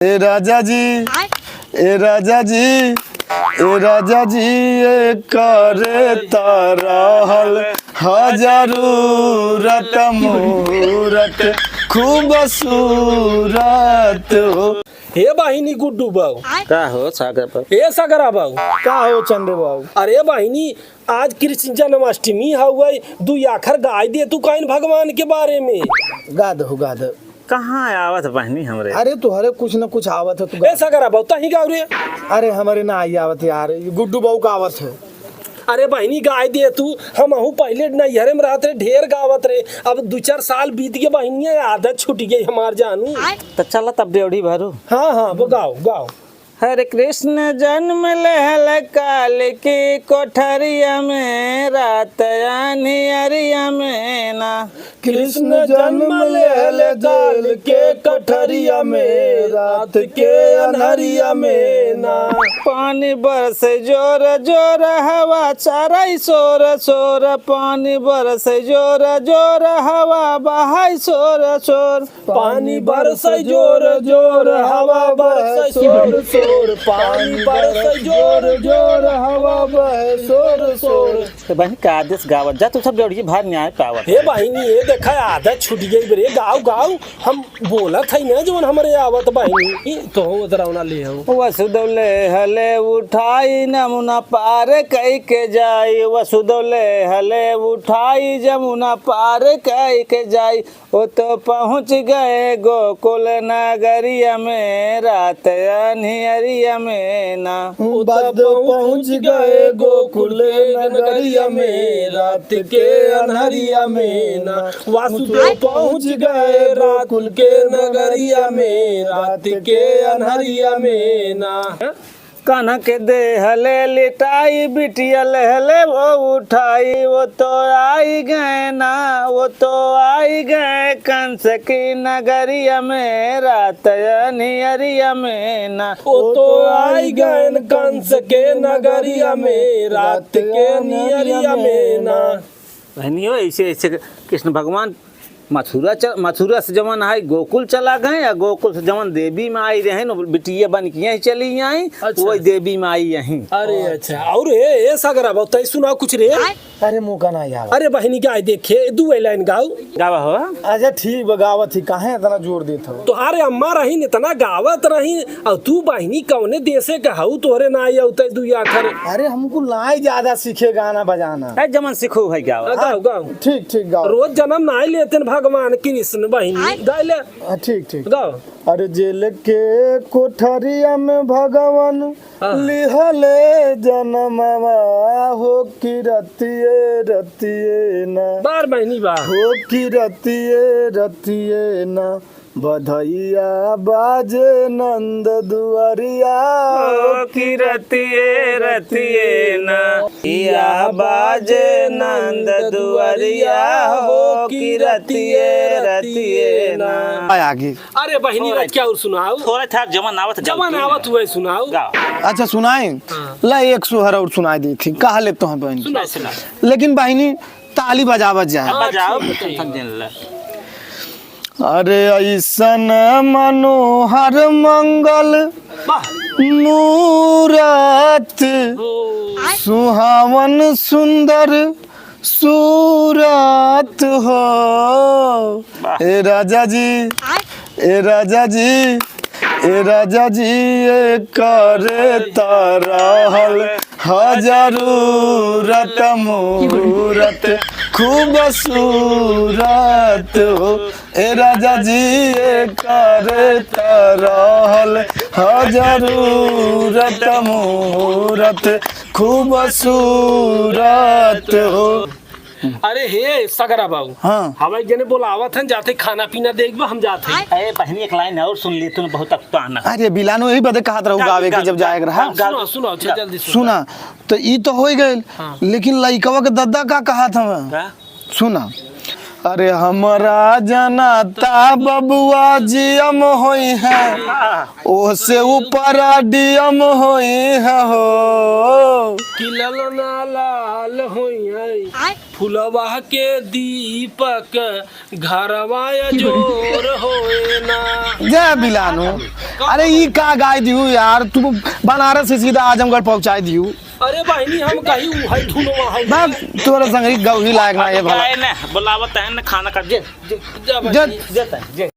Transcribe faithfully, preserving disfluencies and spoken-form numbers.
ए राजा जी, ए राजा जी, ए राजा जी, ए करे त रहल ह जरूरत, मुहूर्त खूबसूरत हो। हे बहिनी गुड्डू बाऊ। का हो सागर बाऊ? ए सगरा बाऊ। का हो चंद्र बाऊ? अरे बहिनी, आज कृष्ण जन्माष्टमी हउवे, दुइ आखर गाय दे तू काइन भगवान के बारे में। गा दहु, गा दहु। कहाँ आवत बहिनी हमरे? अरे तुहरे कुछ न कुछ आवत है, तू गा। ए सगरा बाऊ, तहीं गाव रे। अरे हमरे ना आई आवत यार, ये गुड्डू बाऊ का आवत है। अरे बहिनी गाय दे तू, हमहू पहिले नैहरे में रहत रहे, ढेर गावत रहे। अब दुइ चार साल बीत गए बहिनिया, आदत छूट गई हमार जानू। त चला तब ड्योढ़ी भरू। हाँ हाँ, वो गाव, गाव। हरे कृष्ण जन्म लेहल काल के कोठरिया में, रात अन्हियरिया में ना। कृष्ण जन्म लेहल काल के कोठरिया में, रात के अन्हरिया में ना। पानी बरसे जोर जोर, हवा चराई शोर शोर। पानी बरसे जोर जोर, हवा बहाई शोर शोर। पानी बरसै जोर जोर, हवा बरसै शोर शोर। पानी बरसै जोर जोर, हवा बहै शोर शोर। तो बहिनी का आदेश गावत जा, तू सब ड्योढ़ी भार न्याय पावत। हे बहिनी, ये देखा आदत छूट गई बरे, गाव गाव, हम बोलत है ना जवन हमरे आवत बहिनी, ई तो हो उतरौना ले हो। वसुदेव लेहले उठाई जमुना पार कई के जाई, वसुदेव लेहले उठाई जमुना पार कई के जाई। वो तो पहुँच गए गोकुल नगरिया में, रात अन्हियरिया में ना। वो तो पहुँच गए गोकुल नगरिया में, रात के अन्हरिया में ना। वासुदेव पहुँच गए गोकुल के नगरिया में, रात के अन्हरिया में ना। कान्हा के देहले लिटाई, बिटिया लेहले वो उठाई, वो तो आई गए ना, वो तो आई गए कंस की नगरिया में, रात अन्हियरिया में ना। वो तो आई गए कंस के नगरिया में, रात के अन्हियरिया में ना। बहनियों, ऐसे, ऐसे कृष्ण भगवान मथुरा च-, मथुरा से जवन आई गोकुल चला गए, या गोकुल से जवन देवी माई रहे न, बिटिया बन के यहीं चली आई, अच्छा। वही देवी माई यहीं। अरे अच्छा, और ए, ए सगरा बाऊ, तै सुनाओ कुछ रे। अरे मुँह का ना यार। अरे बहिनी गाय देखे, दुए लाइन गाओ। गावा हो। अच्छा ठीक बा, गावत ही, काहे इतना जोर देत हो? तोहारे अम्मा रहीन, इतना गावत रहीन, और तू बहिनी कौने देशे के हऊ, तोहरे ना आई अउते दुई आखर। अरे हमको ना आई ज्यादा सीखे गाना बजाना। ए, जमन सीखो भाई गावा। हाँ, गाओ, गाओ। ठीक, ठीक, गाओ। रोज जन्म ना आई लेते न भगवान कृष्ण बहिनी। गाय ले। हाँ, ठीक, ठीक। गाओ। अरे जेल के कोठरिया में भगवान हाँ। लिहले जनमवा हो कि रतिये, रतिये ना। बार बहिनी बा। हो कि रतिये, रतिये ना। बधइया बाजे नंद दुआरिया हो कि रतिये, रतिये ना। या बाजे नंद दुआरिया हो कि रतिये, रतिये ना। आगे। अरे बहिनी, थोड़ा, क्या और सुनाओ? थोड़ा था जमन आवत जमन गलती आवत है। हुए सुनाओ। गाओ। अच्छा सुनाई? हाँ। ला एक सोहर और सुनाई दी थी, कहा ले तो हैं बहन। सुनाओ, सुनाओ। लेकिन बहिनी ताली बजावत जाए। हाँ, बजाओ, ठीक, ठीक। टेंशन जिन ले। अरे ऐसन मनोहर मंगल वाह। मूरत, ओ। सुहावन सुंदर सूरत हो। वाह। ए राजा जी, ए राजा जी, ए राजा जी, ए करे त रहल ह जरूरत मूरत खूबसूरत हो। ए राजा जी, ए करे त रहल ह जरूरत मूरत खूबसूरत हो। अरे हे सगरा बाबू, हाँ। हवाई जने बोलावत हन, जाते खाना पीना देखबा, हम जाते हैं। अरे बहनी, एक लाइन और सुन ले, तूने बहुत अकताना। अरे बिलानो, यही बदे कहत रहू गावे के, जब जाए के रहा। हाँ, सुनो, सुनो, अच्छा, जल्दी सुनो। सुना, तो ई तो होई गइल, हाँ। लेकिन लइकवा के दद्दा का कहत हवे? का? सुना, अरे हमरा जनता बबुआ जीएम होई है, हाँ। ओसे ऊपर डीएम होई है हो। कि ललना लाल होई है। फुलवा के दीपक घरवा अजोर होए ना। जय बिलानो। अरे ई का गाय दिहू यार, तू बनारस से सीधा आजमगढ़ पहुँचाए दिहू। अरे बहिनी, हम कही उ है धुनवा है। बा, तोरे संग ही गौही लायक ना ये भला। काहे ने बुलावत है ने खाना का, जे, जे, जा बहिनी, जे। जे तै, जे।